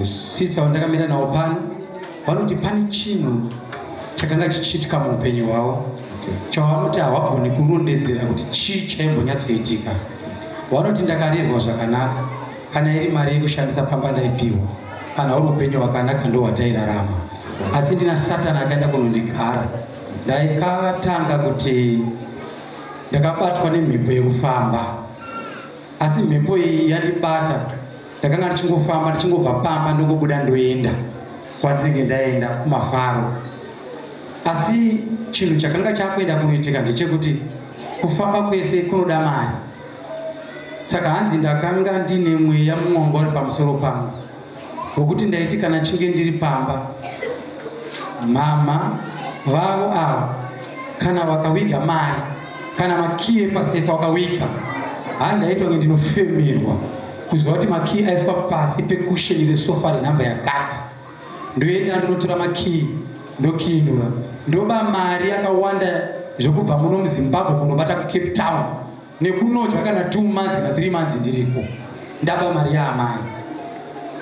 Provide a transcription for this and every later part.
Yes. Sister vandakamira navo pano vanoti pane chinhu chakanga chichiitika muupenyu hwavo Okay. chavanoti havagoni kurondedzera kuti chii chaimbonyatsoitika. Vanoti ndakarerwa zvakanaka, kana iri mari yekushandisa pamba ndaipiwa, kana uri upenyu hwakanaka ndohwatairarama. Asi ndina Satani akaenda kunondigara. Ndaikatanga kuti ndakabatwa nemhepo yekufamba, asi mhepo iyi yandibata ndakanga ndichingofamba ndichingobva pamba ndongobuda ndoenda kwandinenge ndaenda kumafaro. Asi chinhu chakanga chakuenda kunoitika ndechekuti kufamba kwese kunoda mari. Saka hanzi ndakanga ndine mweya mumwe wanga uri pamusoro pangu wekuti ndaiti kana chinge ndiri pamba mhamha vavo ava kana vakawiga mari kana makiyi epasefa wakawiga haa ndaitwa kunge ndinofemerwa kuziva kuti makiyi aiswa pasi pekusheni resofa renhamba yakati. Ndoenda ndonotora makiyi ndokiinura ndoba mari yakawanda zvekubva muno muZimbabwe kunobata kuCape Town nekunodya kana 2 months kana 3 months ndiriko ndaba mari yaamai.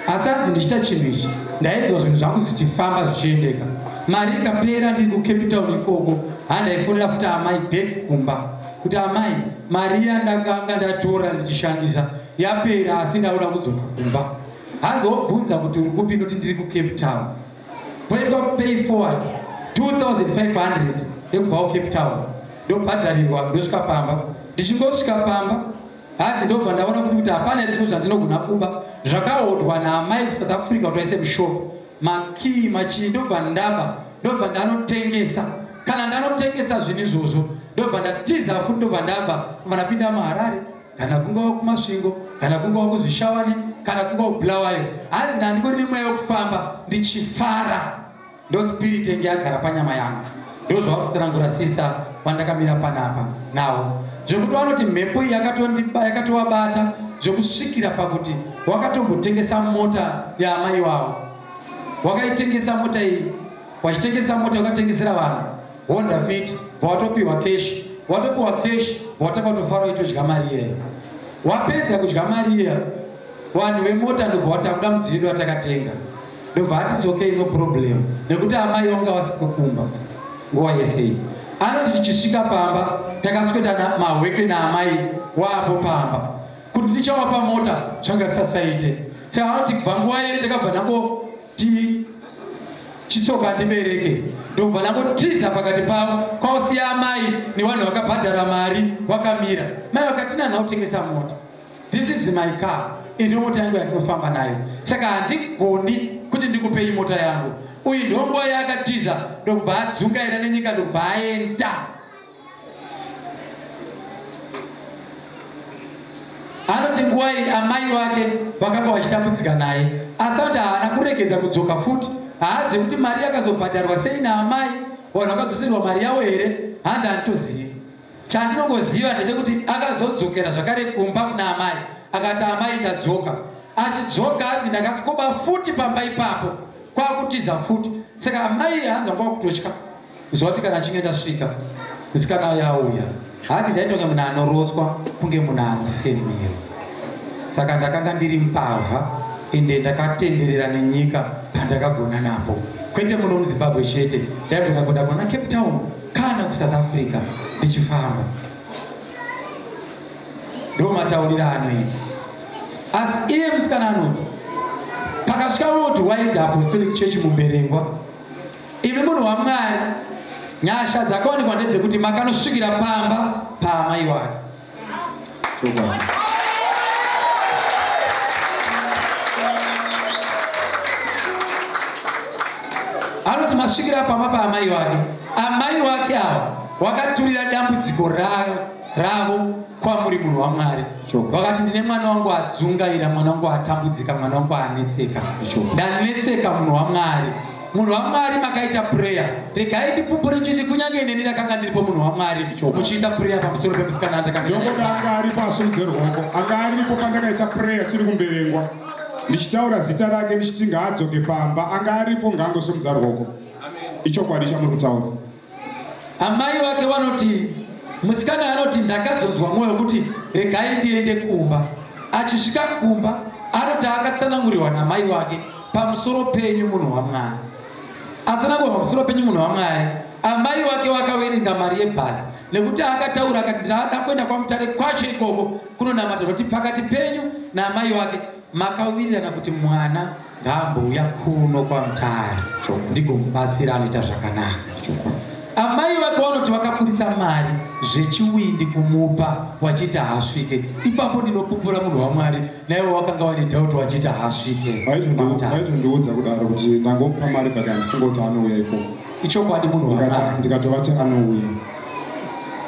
Asi hanzi ndichiita chinhu ichi ndainzwa zvinhu zvangu zvichifamba zvichiendeka. Mari ikapera ndiri kuCape Town ikoko handaifonera futi amai back kumba kuti amai mari yandakanga ndatora ndichishandisa yapera asi ndakuda kudzoka kumba. Hanzi wobvunza kuti uri kupi noti ndiri kuCape Town. Poitwa pay forward 2500 yekubva kuCape Town ndobhadharirwa ndosvika pamba. Ndichingosvika pamba hanzi ndobva ndaona kuti kuti hapana here zvimwe zvandinogona kuba zvakahodwa naamai kuSouth Africa kuti vaise mushop makii machii ndobva ndaba ndobva ndanotengesa. Kana ndanotengesa zvinhu izvozvo ndobva ndatiza futi ndobva ndabva ndobva ndapinda muHarare kana kungava kuMasvingo kana kungava kuZvishavane kana kungava kuBulawayo. Hanzi ndandingori nemweya wekufamba ndichifara, ndo spirit yenge yagara panyama yangu. Ndozvavari kutsanangura sister vandakamira panapa navo, zvekuti vanoti mhepo iyi yakatovabata zvekusvikira pakuti wakatombotengesa mota yaamai wavo. Wakaitengesa mota iyi, wachitengesa mota wakatengesera vanhu Honda Fit, watopiwa cash, watopiwa cash, watanga kutofara uchitodya mari iyeyo. Wapedza kudya mari iya, vanhu vemota ndobva wati akuda mudziyo wedu watakatenga, ndobva ati it's okay, no problem, nekuti amai vanga vasiko kumba nguva yese iyi. Anoti tichisvika pamba takasweta mahweke naamai waapo pamba kuti tichawapa mota zvanga zvisasaite. Saka anoti kubva nguva iyoyo ndakabva ndangoti chitsoka ndibereke, ndobva ndangotiza pakati pavo kwausiya amai nevanhu vakabhadhara mari wakamira. Mai vakati nana utengesa mota, this is my car, iyi ndiyo mota yangu yandinofamba nayo, saka handigoni kuti ndikupei mota yangu. Uyu ndiyo nguva yaakatiza ndokubva adzungaira nenyika ndokubva aenda. Anoti nguva iyi amai vake vakanga vachitambudzika naye, asi anoti haana kuregedza kudzoka futi. Haazivi kuti mari yakazobhadharwa sei naamai, vanhu vakadzoserwa mari yavo here, hanzi handitozivi. Chandinongoziva ndechekuti akazodzokera zvakare kumba kuna amai, akati amai ndadzoka. Achidzoka hanzi ndakasikoba futi pamba ipapo, kwakutiza futi. Saka amai hanzi vanga vakutotya kuziva kuti kana achinge ndasvika musikana uya auya, hanzi ndaita kunge munhu anorotswa, kunge munhu anofemerwa. Saka ndakanga ndiri mbavha ende ndakatenderera nenyika pandakagona napo, kwete muno muZimbabwe chete, ndaigona kuenda kuna Cape Town kana kuSouth Africa ndichifamba. Ndo matauriro anoita. Asi iye musikana anoti pakasvika World Wide Apostolic Church muMberengwa, imi munhu waMwari, nyasha dzakawanikwa ndedzekuti makanosvikira pamba paamai wake. Chokwadi. Anoti masvikira pamba paamai wake, amai wake ava wakaturira dambudziko ravo kwamuri munhu waMwari. Vakati ndine mwana wangu adzungaira, mwana wangu atambudzika, mwana wangu anetseka, ndanetseka munhu waMwari. Munhu waMwari makaita prayer, regai ndipupure chiti kunyange neni ndakanga ndiripo munhu waMwari muchiita prayer pamusoro pemusikana andakanga Ndokuti anga aripo asumudze ruoko, anga aripo pandakaita prayer tiri kuMberengwa ndichitaura zita rake ndichiti ngaadzoke pamba, anga aripo ngaangosumudza ruoko. Ichokwadi chamuri kutaura. Amai vake vanoti musikana anoti ndakazonzwa mwoyo kuti regai ndiende kumba. Achisvika kumba anoti akatsanangurirwa naamai vake. pamusoro penyu munhu waMwari. Atsanangurwa pamusoro penyu munhu waMwari, amai wake wakaverenga mari yebhazi nekuti akataura akati ndada kuenda kwaMutare kwacho ikoko kunonamata nokuti pakati penyu naamai wake makawirirana kuti mwana ngaambouya kuno kwaMutare ndigomubatsira anoita zvakanaka. Amai vake vanoti vakaburitsa mari zvechiwindi kumupa wachiti haasvike. Ipapo ndinopupura munhu waMwari naivo wakanga waine doubt wachiti haasvike. Vaitondiudza kudaro kuti ndangomupa mari but handifunga kuti anouya ikoko. Ichokwadi munhu waMwari. Ndikatovati anouya.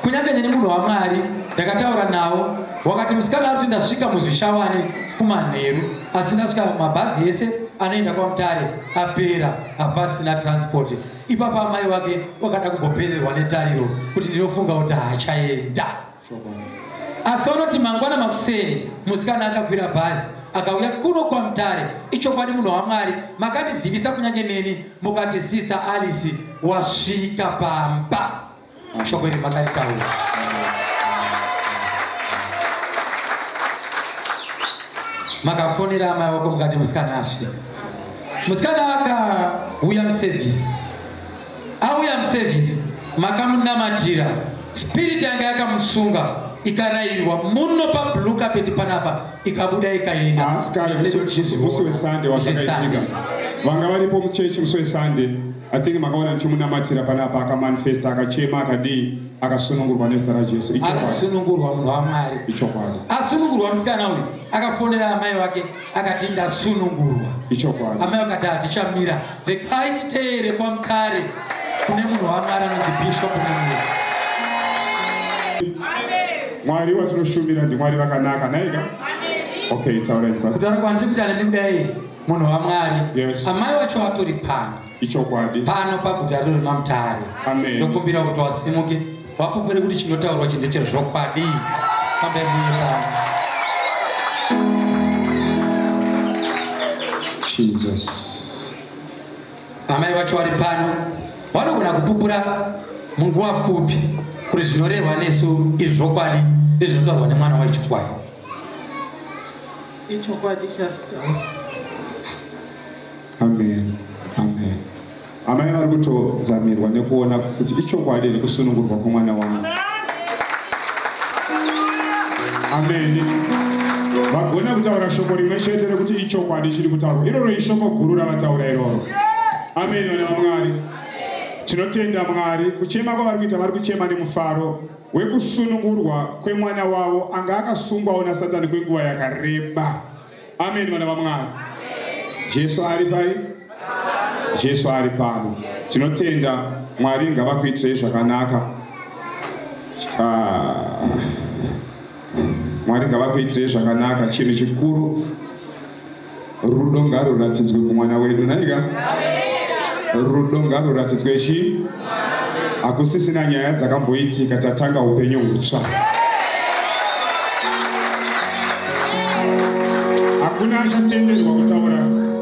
Kunyange neni munhu waMwari ndakataura navo wakati musikana ari kuti ndasvika muzvishavane kumanheru asi ndasvika mabhazi ese anoenda kwaMutare apera hapasina transport. Ipapo amai wake wakada kugopererwa netariro kuti ndinofunga kuti haachaenda. Asi vanoti mangwana makuseni musikana akakwira bhazi akauya kuno kwaMutare. Ichokwadi munhu waMwari makandizivisa kunyange neni mukati Sister Alice wasvika pamba. Shoko iri makaritaura. Makafonera amai wako mukati musikana asvika. Musikana akauya muservice. Auya muservice makamunamatira. Spirit yanga yakamusunga ikarayirwa muno pablue carpet panapa ikabuda ikaenda. Asi kare musi weSunday wazvakaitika. Vanga varipo muchechi musi weSunday. I think makaona ndichimunamatira panapa akamanifesta akachema akadii akasunungurwa nezita raJesu. Akasunungurwa munhu waMwari. Ichokwadi. Asunungurwa musikana uyu akafonera amai vake akati ndasunungurwa. Ichokwadi. Amai vakati hatichamira rekai titeere kwaMutare kune munhu waMwari anonzi Bishop Munhu. Mwari watinoshumira ndiMwari vakanaka nhaika? Okay, taurai pastor. Kutaura kwandiri kuita nemi kudai munhu waMwari. Yes. Amai vacho vatori pano. Ichokwadi. Pano paguta rino remaMutare. Amen. Ndokumbira kuti wasimuke wapupure kuti chinotaurwa chinhu ndechezvokwadi. Fambai muye pano. Jesus. Amai vacho vari pano vanogona kupupura munguva pfupi kuti zvinorehwa nesu izvokwadi nezvinotaurwa nemwana wechokwadi. Ichokwadi chazvitaura. Amen. Amen. Amai vari kutodzamirwa nekuona kuti ichokwadi here kusunungurwa kwemwana wangu. Amen. Vagona kutaura shoko rimwe chete rekuti ichokwadi chiri kutaurwa. Iroro ishoko guru ravataura iroro. Amen vana vaMwari. Tinotenda Mwari kuchema kwavari kuita vari kuchema nemufaro wekusunungurwa kwemwana wavo anga akasungwawo naSatani kwenguva yakareba. Amen vana vaMwari. Jesu ari pai? Jesu ari pano. Tinotenda Mwari ngavakuitirei zvakanaka. Ah. Mwari ngavakuitirei zvakanaka. Chinhu chikuru rudo ngaruratidzwe kumwana wedu nhaika rudo ngaruratidzwe chii hakusisina nyaya dzakamboitika tatanga upenyu hutsva hakuna achatenderwa kutaura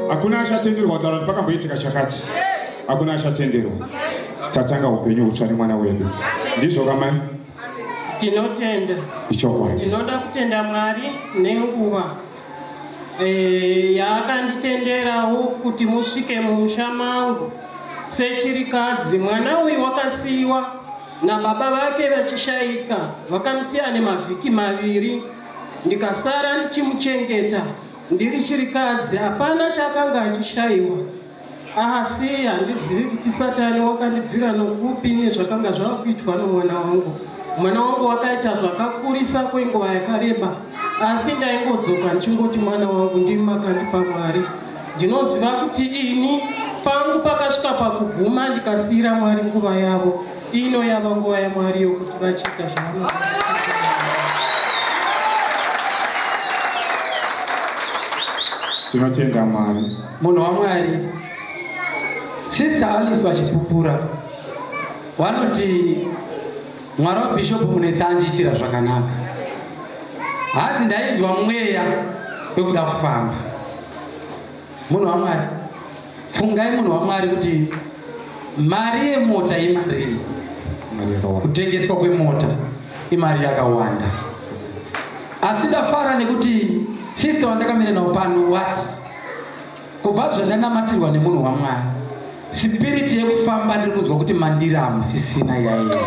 hakuna achatenderwa kutaura kuti pakamboitika chakati hakuna achatenderwa tatanga upenyu hutsva nemwana wedu ndizvo kamai Tinotenda. Ichokwadi. Ndinoda kutenda Mwari nenguva e, yaakanditenderawo kuti musvike mumusha mangu sechirikadzi. Mwana uyu wakasiyiwa nababa vake vachishaika, vakamusiya ane mavhiki maviri, ndikasara ndichimuchengeta ndiri chirikadzi. Hapana chaakanga achishayiwa. Asi handizivi kuti Satani wakandibvira nokupi nezvakanga zvava kuitwa nomwana wangu. Mwana wangu wakaita zvakakurisa kwenguva yakareba, asi ndaingodzoka ndichingoti mwana wangu ndimi makandipa Mwari. Ndinoziva kuti ini pangu pakasvika pakuguma ndikasiira Mwari nguva yavo. Ino yava nguva yaMwari yokuti vachiita zvavanoda. Tinotenda Mwari. Munhu waMwari, Sister Alice vachipupura vanoti Mwari waBishop Munetsi andiitira zvakanaka. Hanzi ndainzwa mweya wekuda kufamba. Munhu waMwari, fungai munhu waMwari kuti mari yemota imarii? Kutengeswa kwemota imari yakawanda. Asi ndafara nekuti sister wandakamira navo pano wati Kubva zvandanamatirwa nemunhu waMwari, sipiriti yekufamba ndiri kunzwa kuti mandiri hamusisina yaenda.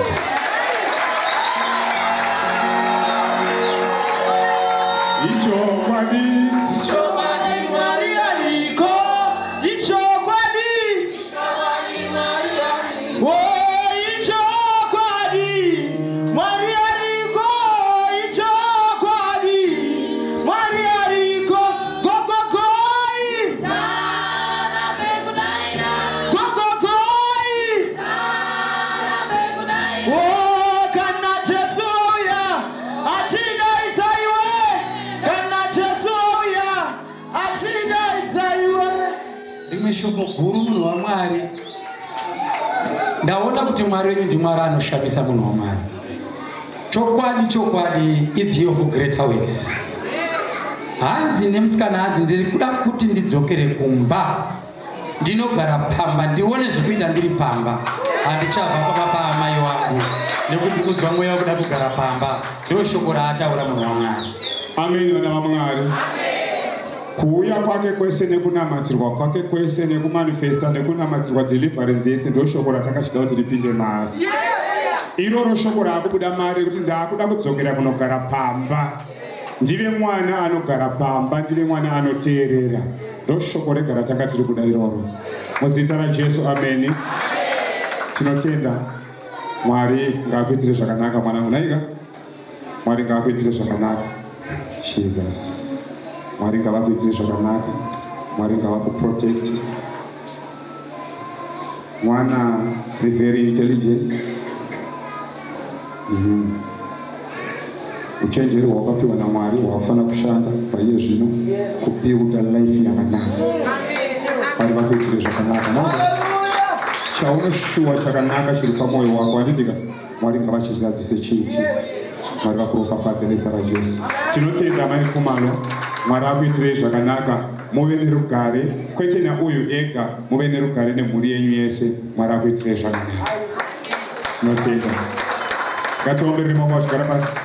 Ichokwadi. Ichokwadi Mwari ariko. Ichokwadi. Oh, ichokwadi. Mwari ariko. Ichokwadi. Mwari ariko. Gogogoi. Gogogoi. Oh, kana Jesu auya achidaidza iwe. Kana Jesu auya achidaidza iwe. Rimwe shoko guru munhu waMwari, ndaona kuti Mwari wenyu ndiMwari anoshamisa munhu waMwari. Chokwadi chokwadi, is of greater works. Hanzi nemusikana, hanzi ndiri kuda kuti ndidzokere kumba, ndinogara pamba, ndione zvekuita ndiri pamba. Handichabva pamba paamai wangu nekuti ndikunzwa mweya wekuda kugara pamba. Ndo shoko raataura munhu waMwari. Ameni vana vaMwari. Kuuya kwake kwese nekunamatirwa kwake kwese nekumanifesta nekunamatirwa deliverance yese, ndo shoko ratakachida kuti ripinde mari. Iroro shoko raakubuda mari rekuti ndaakuda kudzokera kunogara pamba, ndive mwana anogara pamba, ndive mwana anoteerera. Ndo shoko rega ratanga tiri kuda iroro. Muzita raJesu, ameni. Tinotenda Mwari, ngaakuitire zvakanaka mwanangu. Naika, Mwari ngaakuitire zvakanaka. Jesus, Mwari ngavakuitire zvakanaka. Mwari ngavakuprotect mwana. Be very intelligent. Uchenjeri hwakapiwa naMwari hwakufanira kushanda paiye zvino kubuilda life yakanaka. Mwari vakuitire zvakanaka. Mama, chaunoshuwa chakanaka chiri pamwoyo wako, handitika? Mwari ngavachizadzise chiitiko. Mwari vakuropafadze nezita raJesu. Tinotenda mai Khumalo. Mwari akuitirei zvakanaka, muve nerugare, kwete nauyu ega, muve nerugare nemhuri yenyu yese. Mwari akuitirei zvakanaka. Tinotenda. Ngatiomberere maoko vachigara pasi.